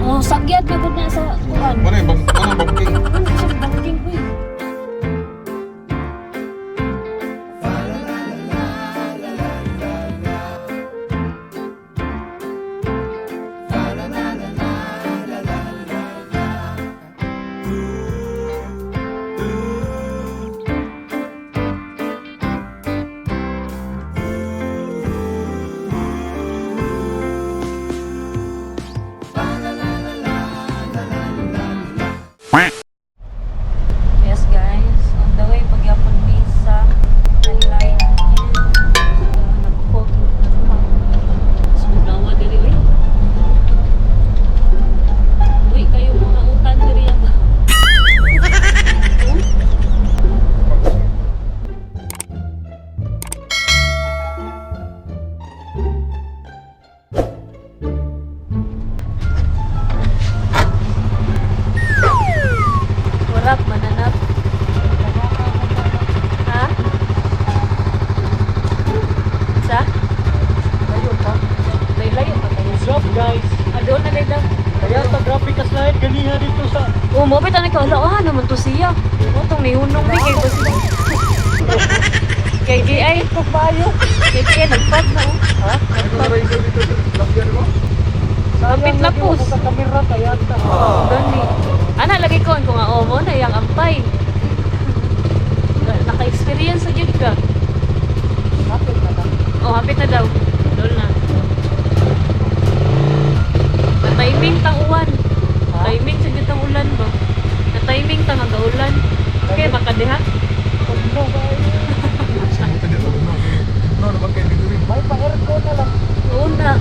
Oh, sagyad na gud na sa kuan. Ano yung ano banking? Ano siya banking uy? Yes guys, on the way pagyapon mi sa Highlight. Nagpo. Sumudawa diri oy. Uy, kayo mga utan diri ako. Warap mananap. Ha? Sa? Layo pa. Layo-layo pa tayo. What's up, guys? Ah, doon na lang daw. Kaya ta grabe ka slide ganiha dito sa Oh, mo bitaw na kaula ah naman to siya. Utong ni hunong ni kay basta. Kay di ay kabayo. Kay kay nagpad na oh. Ha? Ano rider dito sa lakyan mo? Kapit Sayang, lapos. lagi ako sa kamera kaya ta. Gani. Ana lagi ko kung nga oh mo na yang ampay. Naka-experience sa gyud ka. Kapit na lang. Oh, hapit na daw. Doon na. Na-timing tang uwan. Ha? Timing sa gyud tang ulan ba? Na-timing tang ang ulan. Okay, makadiha. Puno ba? Simutan dito. No, no, naman kayo dito rin. May pa-aircon na lang. Oo na.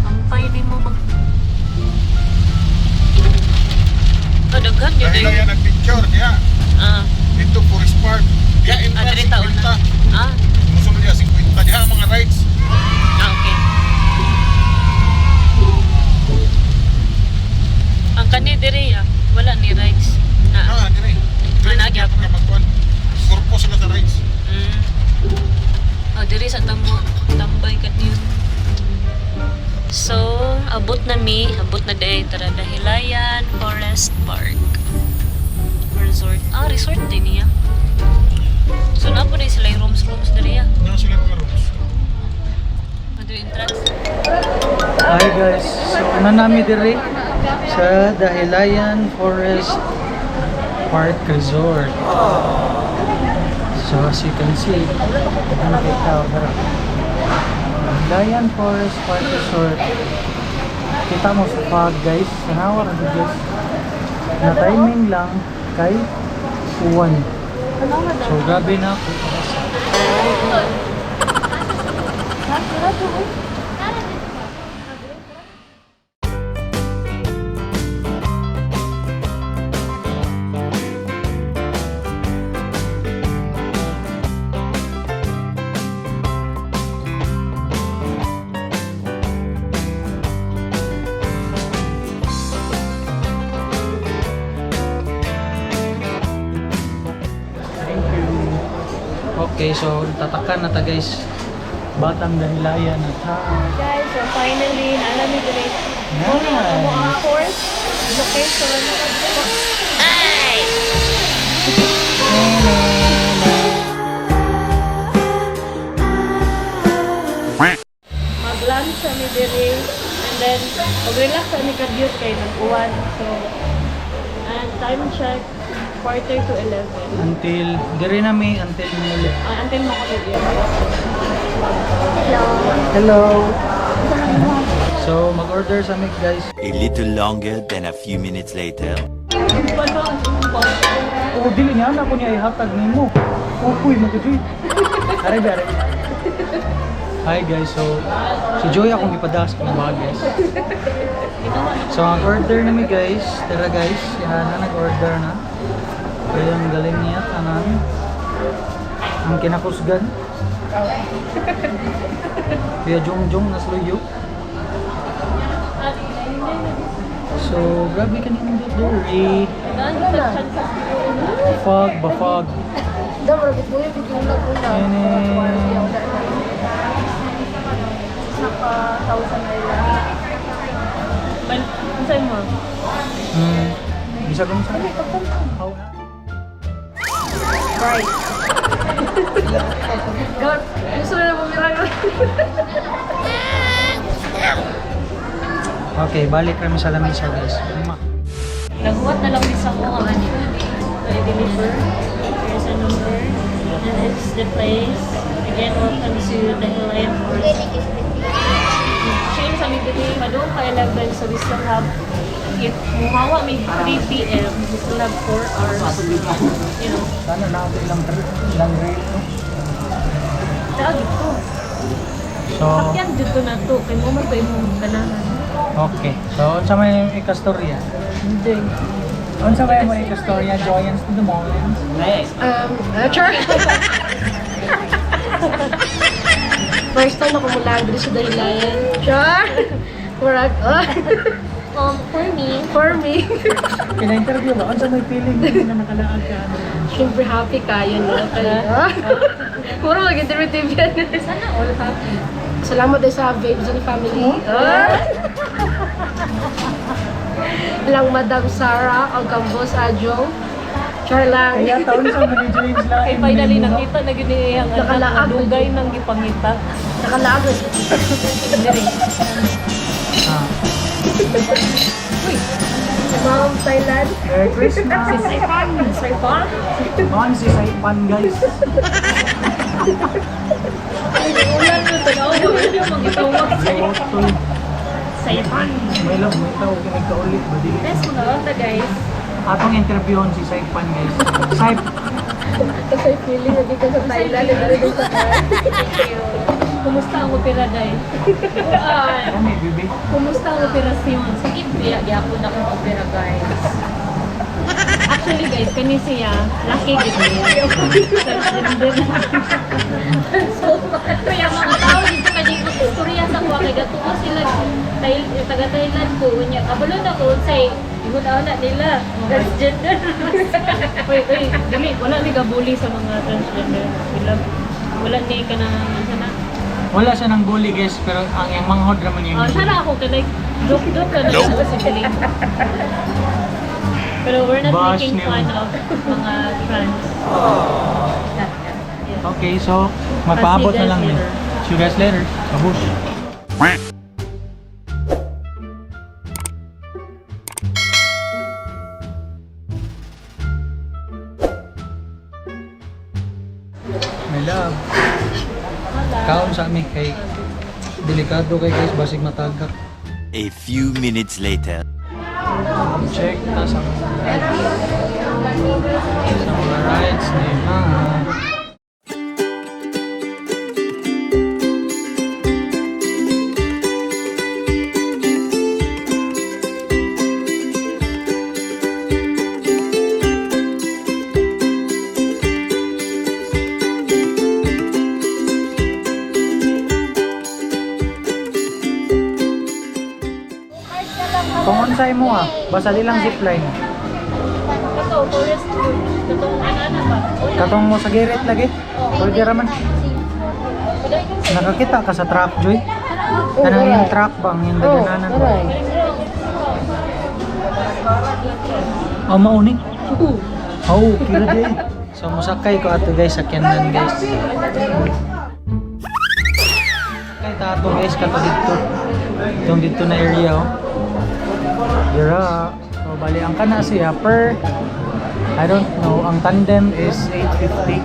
Ampay ni mo mag... Oh, daghan yun Dahil eh. yan ang picture diya. Ah, Dito Forest Park. Diya ah, entrance diri taon na. 50. Ah, Musunod diya 50. Diya ang mga rides. ah, okay. Ang kani diri ah, wala ni rides. Na. Ah, dire. Ah, nagyapon. Ka magkuan. Purpose sila sa rides. Oh, diri sa tamo tambay kadiyot. So, abot na mi, abot na day tara Dahilayan Forest Park. Resort. Ah, resort din niya. So, na po sila yung rooms rooms diri ah. Ano sila mga rooms? Ano yung entrance? Hi guys, so ano nami diri sa Dahilayan Forest Park Resort. So as you can see, ano kay tao tara. Dahilayan Forest Park Resort. Kita mo sa fog guys, sanawa ra gud, guys. Na timing lang kay uwan. So grabe na ako. Thank you. Okay, so tatakan na ta guys. Batang Dahilayan at ha. Guys, so finally, naalam mi diri. Nice. Fourth location. Ay! Mag-lunch kami diri and then mag-relax kami kadiyot kay nag-uwan. So, and time check, 10:45. Until dire na mi until muli. Ah, until makulit yun. Hello. So mag-order sa mig guys. A little longer than a few minutes later. Oh, dili niya na ko niya ihatag nimo. Uy, magajoy. Are ba, are. Hi guys, so si Joy akong ipadas kung ba guys. So ang order na mi guys, tara guys, si Hana nag-order na. Kaya ang galing niya tanan. Ang kinakusgan. Kuya Jongjong nasluyo. So, grabe ka nindot diri. Fog ba fog? Nene. Unsa mo? Bisa ko sa. Oh, na. Right. God, gusto na bumirang. Okay, balik kami sa lamesa, guys. Mwah. Naghuwat na lang sa ko ang ano. I-deliver. Here's a number. And it's the place. Again, welcome to the Himalayan Forest. Shame sa aming dili, madung pa 11, so we still have, if muhawa may 3 p.m., we still have 4 hours. Sana natin ilang ilang rate, no? Taag ito. So, Sakyan dito na to. Kay mo man pa imong ganahan. Okay. So, unsa may ikastorya? Hindi. Unsa may mo ikastorya? Joyance to the mornings. Char! First time ako mula dito sa Dahilayan. Char! Murag, oh. For me, For me. Pina-interview ba? Unsa may feeling na nakalaag ka? Siyempre happy kayo, no? Kaya, Puro mag-interview yan. Sana all happy. Salamat din sa Babes and Family. Ah! Lang Madam Sarah, ang Gambos Adjong. Char lang. Kaya taon sa mga joins lang. Kay finally nakita na gini ang anak Nakalaag na dugay nang gipangita. Nakalaag. Diri. Ah. Ma'am Thailand. Merry Christmas! Si Saipan, Saipan. On si Saipan, guys. Ulan mo tanaw mo yung magitawag sa Utol. Saipan. May love, may tao kinig kaulit ba dili? Best mga ata guys. Atong interviewon si Saipan, guys. Saip, Kasi feeling na dito sa Thailand. Dito sa Thailand. Thank you. Kumusta ang opera guys? ano eh, bebe? Kumusta ang operasyon? Sige, biya gyapon akong opera, guys. Actually guys, kani siya lucky gid niya. Transgender. So, kaya mga tao dito kalibot istorya sa kuha kay gatuo sila Thai, taga Thailand ko unya kabalo na ko unsay ihuna-una nila transgender. Uy, uy, dili wala ni gabuli sa mga transgender. Wala wala ni kanang ano na. Wala siya ng bully, guys, pero ang iyang manghod raman yung Oh, sana ako kay like joke joke lang na sa feeling. Pero we're not Bash making niyo. fun of mga trans. Okay, so magpaabot na I'll see you guys lang din. later. See you guys later. Babush. My love. Kaon sa amin kay delikado kay guys basig matagak. A few minutes later. Check ta sa mga rides ni mga. Kung unsay mo ah, basta di lang zipline. Kato, forest tour. Katong ana ba? Katong mo sa girit lagi. Pwede raman. Nakakita ka sa truck, Joy? Kanang yung truck bang yung dagananan ba? Oh, mauni. Oh, kira di. So, musakay ko ato guys sa Kianan, guys. Sakay ta ato guys kato dito. Itong dito na area oh. Dira. So, bali ang kana siya per, I don't know, ang tandem is 850.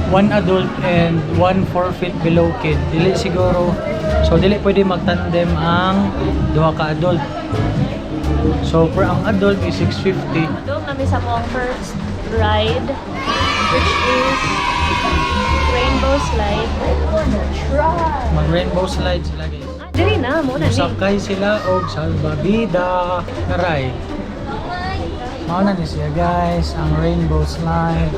One adult and one 4 feet below kid. Dili siguro. So dili pwede magtandem ang duha ka adult. So per ang adult is 650. Doon kami sa mong first ride, which is Rainbow Slide. Mag rainbow slide sila guys. Ah, dili na, mo na ni. Musakay sila og salbabida na ride. Mao na ni siya guys, ang rainbow slide.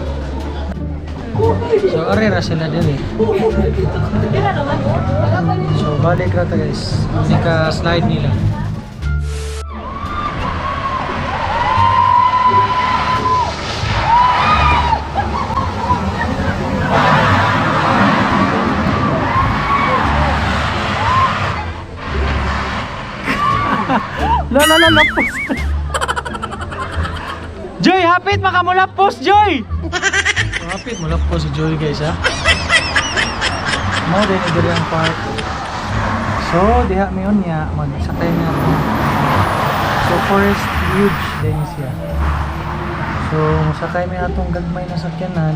So ari ra sila dili. Dili naman. So balik ra ta guys. Ni ka slide nila. La la la lapos. Joy, hapit makamulapos, Joy. Hapit mulapos si Joy guys ha. Mao din diri ang park. So, diha mi unya magsakay na ako. So, forest huge din siya. So, mosakay mi atong gagmay na sakyanan.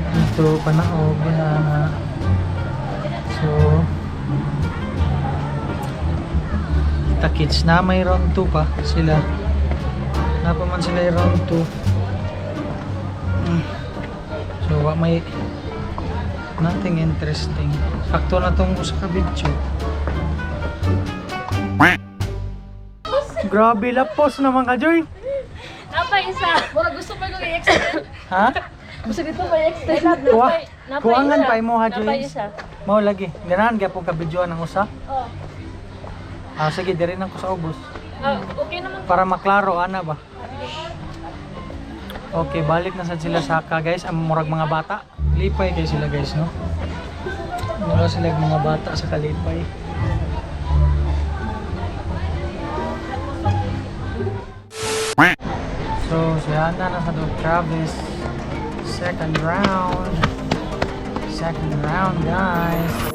Dito panaog diha nga. So, kita-kits na may round 2 pa sila. Napa man sila yung round 2. So, wa may nothing interesting. Sakto na tong usa ka video. Grabe lapos naman ka, Joy. Napa isa. Mura gusto pa kong i-extend. Ha? Gusto dito may extend. Kuha. Napa Kuangan isa. pa imo ha, Napa Joy. isa. Mao lagi. Ganahan gyapon ka videoan ang usa. Oh. Ah, sige, diri nang ko sa ubos. Ah, okay naman. Para maklaro ana ba? Okay, balik na sad sila sa ka guys. Ang murag mga bata. Lipay kay sila guys, no? Mura sila mga bata sa kalipay. So, si Hana nasa dog Travis. Second round. Second round, guys.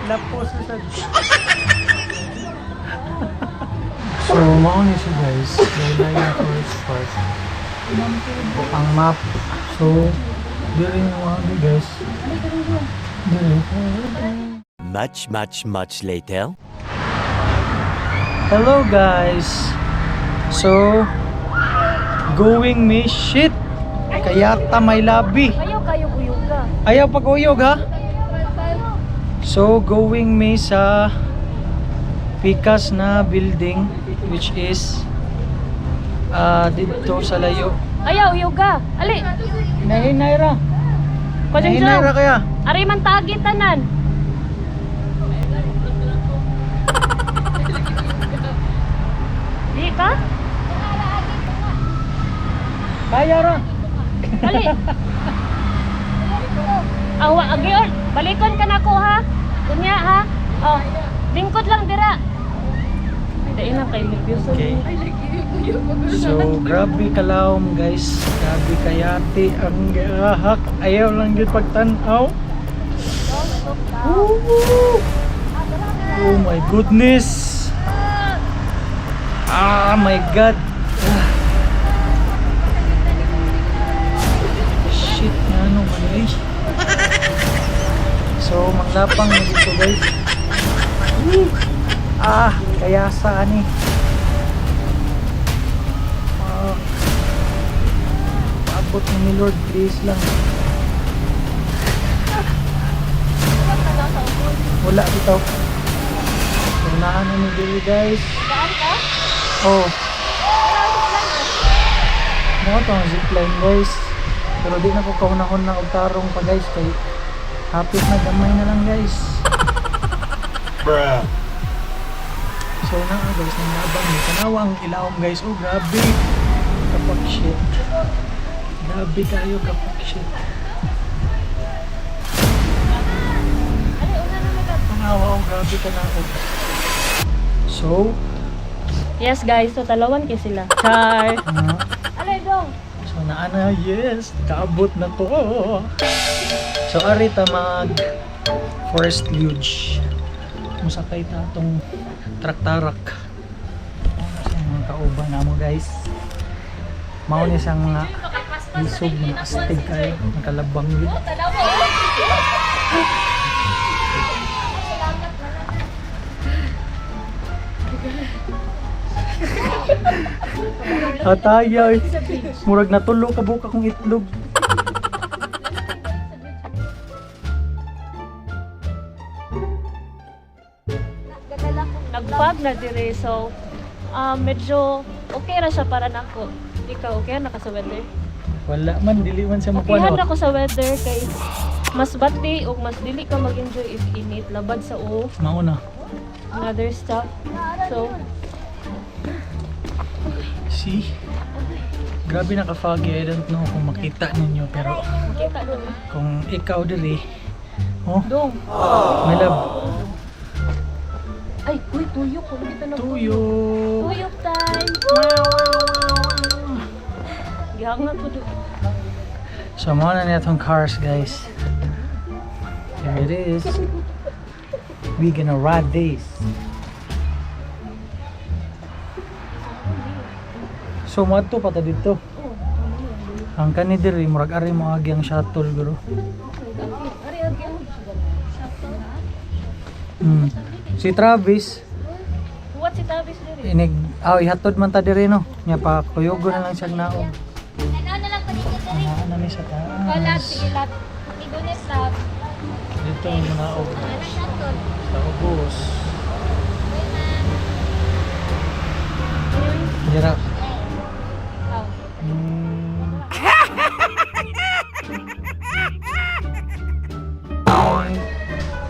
Lapos na sad. So, mao ni siya guys. Laylaya Forest Park. Ang map. So, diri nga mga guys. Diri. Much, much, much later. Hello guys. So, going me shit. Kaya ta may labi. Ayaw kayo uyuga. Ayaw pag-uyog ha. So going me sa Pikas na building which is dito sa layo. Ayaw uyuga. Ali. Nahinay ra. Kajong Nahinay ra kaya. Ari man tagi tanan. Di ka? Kaya ra. Ali. Awa agion, balikon ka na ko ha. Unya ha. Oh, lingkod lang dira. Dai na kay nervyoso. Okay. So grabe kalawom guys. Grabe kayati ang gahak. Ayaw lang gyud pagtan-aw. Woo! Oh my goodness. Ah my god. Ah. Shit nga no man eh. So manglapang na dito guys. Woo! Ah, kaya saan eh. Ah. Paabot na ni Lord, please lang. Wala dito. So, naan na ni Billy guys. Saan ka? Oh. Mo to ang zipline guys. Pero di na ko kaunahon na og tarong pa guys kay hapit na gamay na lang guys. Bruh. So na guys, nangabang ni tanawa ang ilawom guys. Oh grabe. Kapak shit. Grabe kayo kapak shit. Tanawa oh grabe ka na oh. So, Yes guys, so talawan kay sila. Char. Alay dong. So naana, yes, kaabot na ko. So ari ta mag forest luge. Musakay ta atong traktarak. Mao na siyang mga kauban namo guys. Mao ni siyang mga lisog, mga astig kayo, nakalabang yun. Atayay. Murag natulo ka buka kong itlog. Nagfog na dire so medyo Okay ra siya para nako. Ikaw, okay na ka sa weather? Wala man, dili man siya Okay makuha. na ko sa weather kay mas bati o mas dili ka mag-enjoy if init labad sa o Mauna. other stuff. So, See? Grabe naka-foggy. I don't know kung makita ninyo pero kita doon. kung ikaw diri, oh, Dong. my love, Ay, uy, tuyok. Kung kita na tuyok. Tuyok time! Gihangat ko doon. So mao na niya tong cars, guys. Here it is. We gonna ride this. So moadto pa ta dito. Ang kani diri murag ari mo agi ang shuttle guro. Si Travis What si Tavis diri? inig aw ihatod man ta diri, no. Nya pa kuyugo na lang siya naog. Ano na lang pa dito diri? Ano na ni sa Wala, taas. sige lat. Idunis lab. Dito ang mga og Ano shuttle? sa ubos. Dira.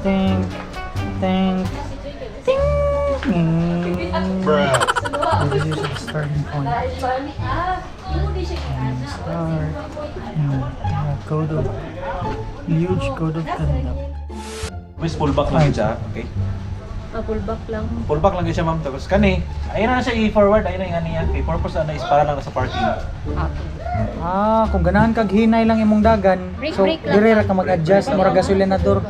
Ting, ting, ting. Bruh. This is the starting point. Start. Code of huge code of conduct. Miss, pull back lang siya, okay? Ah, pull back lang. Pull back lang siya, ma'am. Tapos kani, ayun na siya i-forward, ayun na yung ano niya. Kay purpose na is para lang sa parking. Ah, kung ganahan kag hinay lang imong dagan, Brake, so brake lang. dire ra ka mag-adjust mura gasolinador.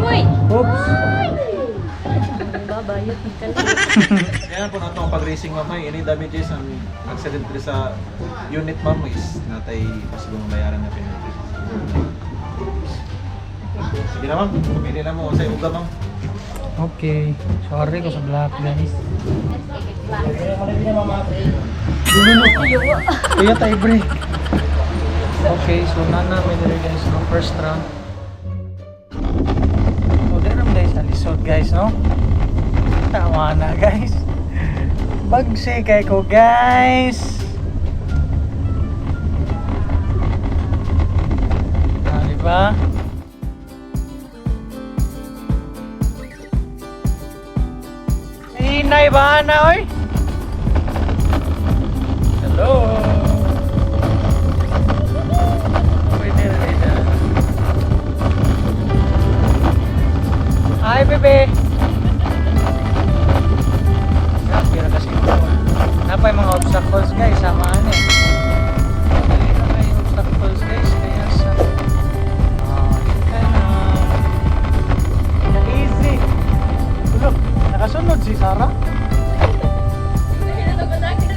Uy! Oops. Babayot ka lang. Kaya po nato ang pag-racing, ma'am, hay. Any damages ang accident diri sa unit, ma'am, is natay possible mabayaran na penalty. Sige na, ma'am. Pumili na mo sa uga, ma'am. Okay. Sorry ko sa black, guys. Dulo. Kuya tayo break. Okay, so nana may dire, guys, no, first round. So dire naman guys sa lisod, guys, no? Tama na, guys. Bagsi kay ko, guys. Ah, di ba? Hinay ba na, oy? Hello. Pwede rin na. Hi, bebe. Grabe ra kasi ito. Napay mga obstacles, guys, samaan eh. Dali ra kay obstacles, guys, kaya sa ah, yun ka na. Easy. Tulo, nakasunod si Sarah.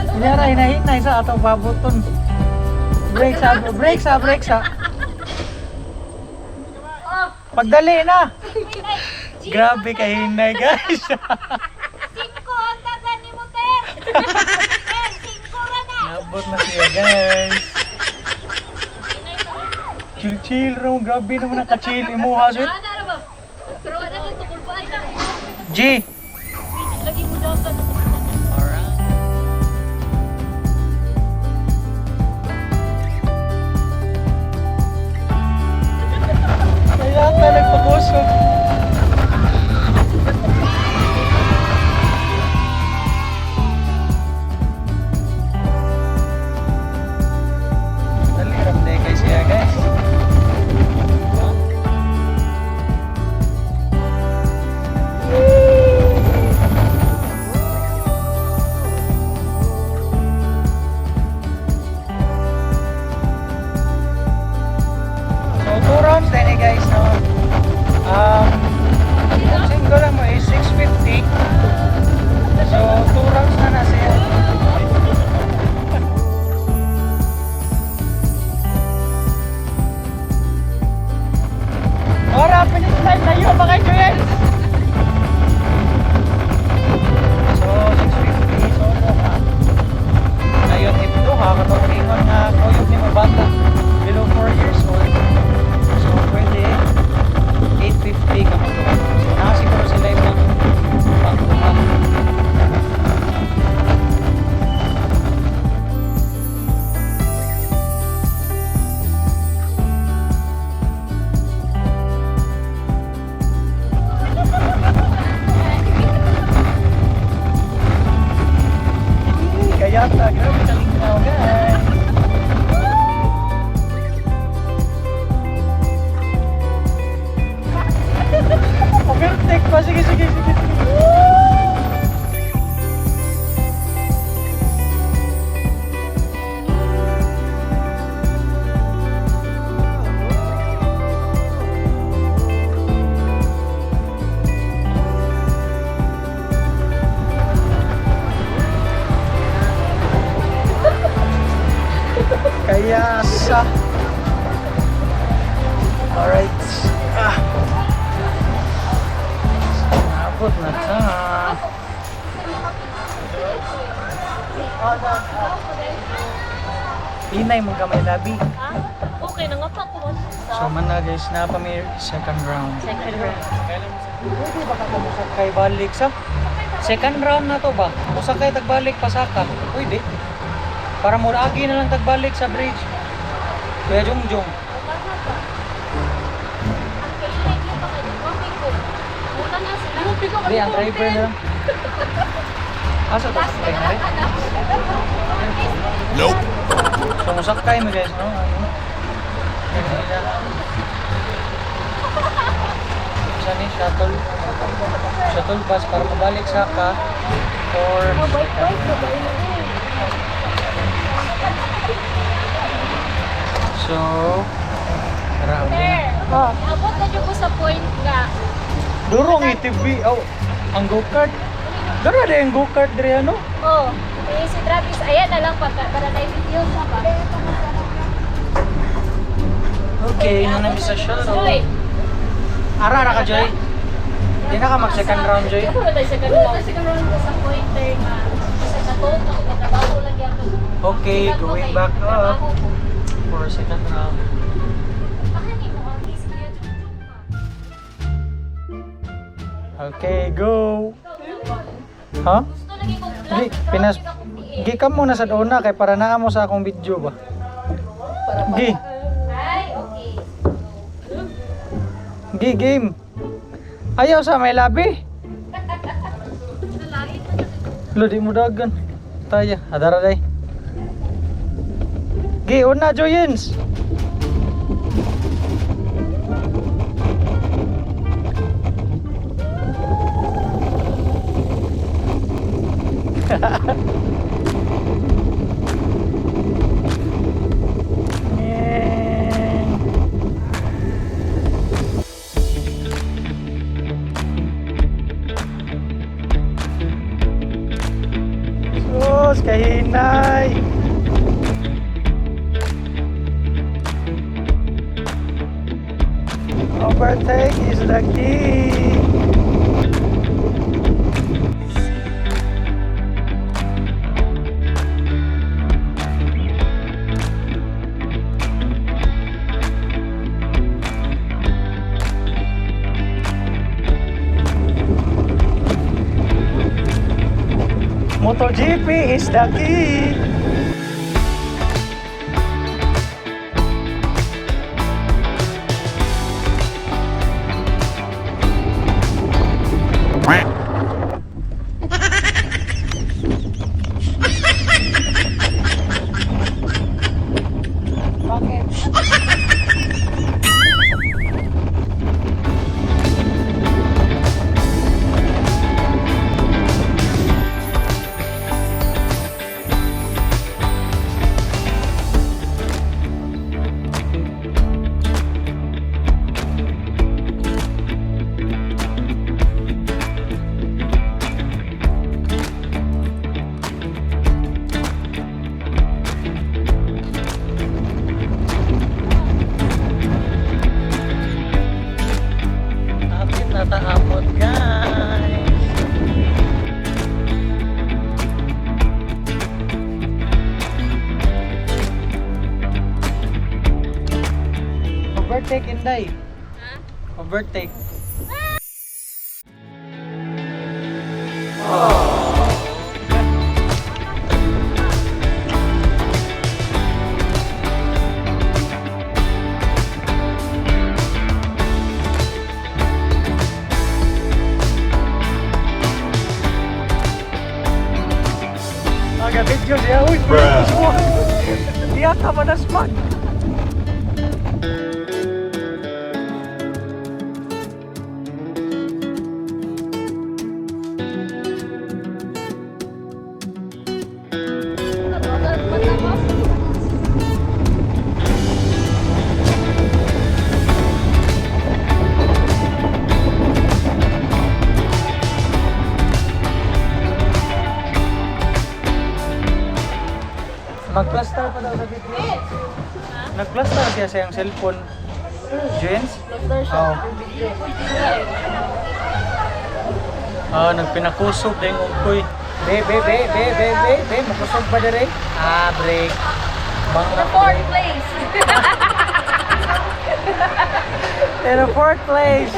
Kunyara, hinahinay sa atong pabuton. Break sa, break sa, break sa. Pagdali na. Grabe kahinay, guys. Singko ang dagan ni mo, Ter! Ter, singko ra na! Naabot na siya, guys. Chill chill ro, grabe naman naka-chill imuha sweet. Ano ra ba? Pero wala kang tukulbaan na. G. Lagi mo dapat. Alright. Kaya ka nagpakusog. Dali, ramday kay siya, guys. So, two rounds din eh, guys, no? Kung single lang mo is 650. So, two rounds na na siya. Ora, finish line na yun, mga Joel! So, 650, solo ha. Ngayon, if duha, katong ingon nga kuyog ni mo bata, below 4 years old, so pwede 850 ka magduha. So, nakasiguro sila yung pang pangduha. Kaya sa. Alright. Ah. Abot na ta. Pinay mo gamay labi. Ha? Okay, nangapa ko. So man na guys, na pa may second round. Second round. Pwede ba ka musakay balik sa? Second round na to ba? Musakay tagbalik pasaka. Pwede. Para muragi na lang tagbalik sa bridge. Kuya Jungjong. Ang kailan yung pa kayo, coffee ko. Muna na sila. Hindi, ang driver na lang. Asa to? Sakay na rin? Nope. So musakay mo guys, no? Ano? Ganun nila. Sa ni shuttle shuttle bus para mabalik sa ka for Bike, bike, bike. So, tara uli na. Oh. Abot na jud ko sa point nga. Durong ATV, oh, ang go-kart. Dara na yung go-kart dire ano? Oh, eh, si Travis, ayan na lang pagka, para na video sa ba. Okay, nanami sa shuttle. Joy. Ara ara ka Joy. Di na ka mag second round Joy. Ako na tayo second round. Second round ko sa pointer nga. Sa katoto, katrabaho lang yan. Okay, going back up for second round. Okay, go. Ha? Gusto lagi kong vlog. Di, pinas Gi ka muna sa una kay para naa mo sa akong video ba. Gi, Ay, okay. gi game. Ayaw sa may labi. Lo di mo dagan. Taya, adara day. Gi, una Joyens. Sus, kahinay. Overtake is the key. MotoGP is the key. Bakit? Apit na taapot, guys. Overtake, Inday. Overtake. Aga video siya. Uy, Bruh. Diya ka manasmag. Magplasta Nag-plaster pa daw sa video. Nag-plaster siya sa iyang cellphone. Jens? Plaster siya. Oo. Yung video. Ah, nagpinakusog din ungkoy. Be, be, be, be, be, be, be, makusog pa dire. Ah, break. Bang The fourth place. In the fourth place.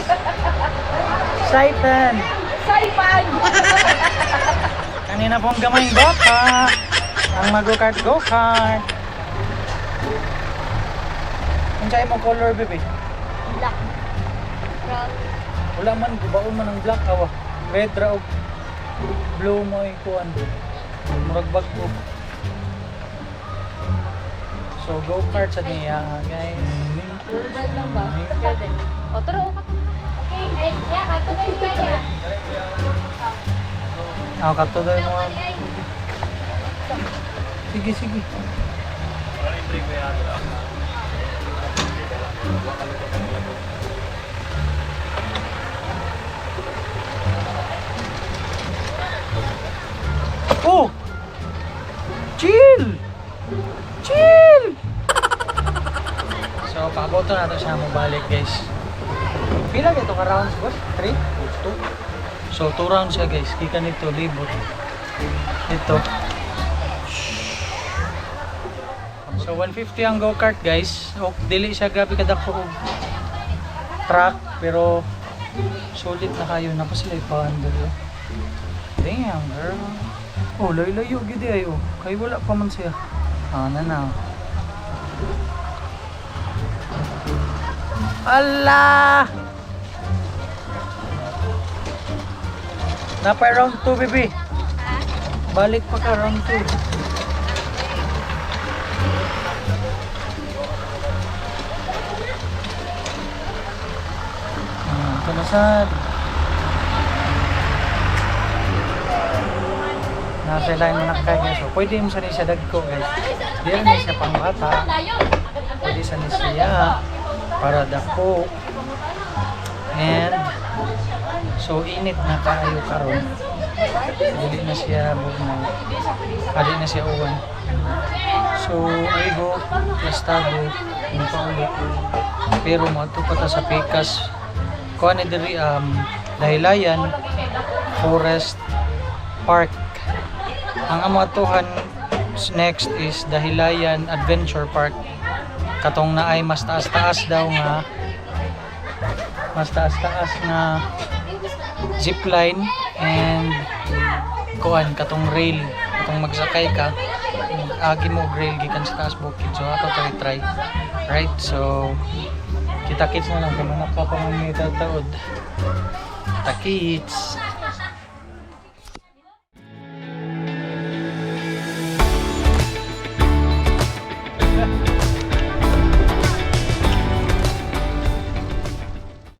Saipan. Saipan! Kanina pong gamayng bata. Ang mag-go-kart, go-kart. Unsa mo color, bebe? Black. Wala man, gubaon man ang black awa. Red ra og blue mo ay kuan. Murag bag-o. So go-kart sa niya, guys. Red lang ba? Pwede. O, tara, o, Okay, ay, yeah, kato na yung kaya. Ah, katuloy mo. Sige, sige. Oh! Chill! Chill! So, paboto na to siya mobalik, guys. Pila kay to ka rounds, boss? 3? 2? So, 2 rounds siya, guys. Kika nito, libot. Ito. So, 150 ang go-kart, guys. O, dili siya grabe kadako og track, pero sulit na kayo. Napa sila ipa-handle. Oh. Damn, girl. Oh, layo-layo gid ay oh. Kay wala pa man siya. Ah, na na. Ala! Napa round 2, baby. Balik pa ka round 2. Ah, ito na sad. Nasa line mo na kay guys. So, pwede mo sa ni siya dagko guys. Di rin ni siya pang bata. Pwede sa ni siya para dako. And so init na kaayo karon. Dili na siya bugnaw. Adi na siya uwan. So I hope plastado mo pa uli. Pero moadto pa ta sa Pikas. Kuan ni diri Dahilayan Forest Park. Ang amo atuhan next is Dahilayan Adventure Park. Katong naay mas taas-taas daw nga mas taas-taas nga zipline and kuan katong rail katong magsakay ka agi mo og rail gikan sa taas bukid, so ako try try, right? So kita kits na lang kay mga pa man may tataod. Kita kits.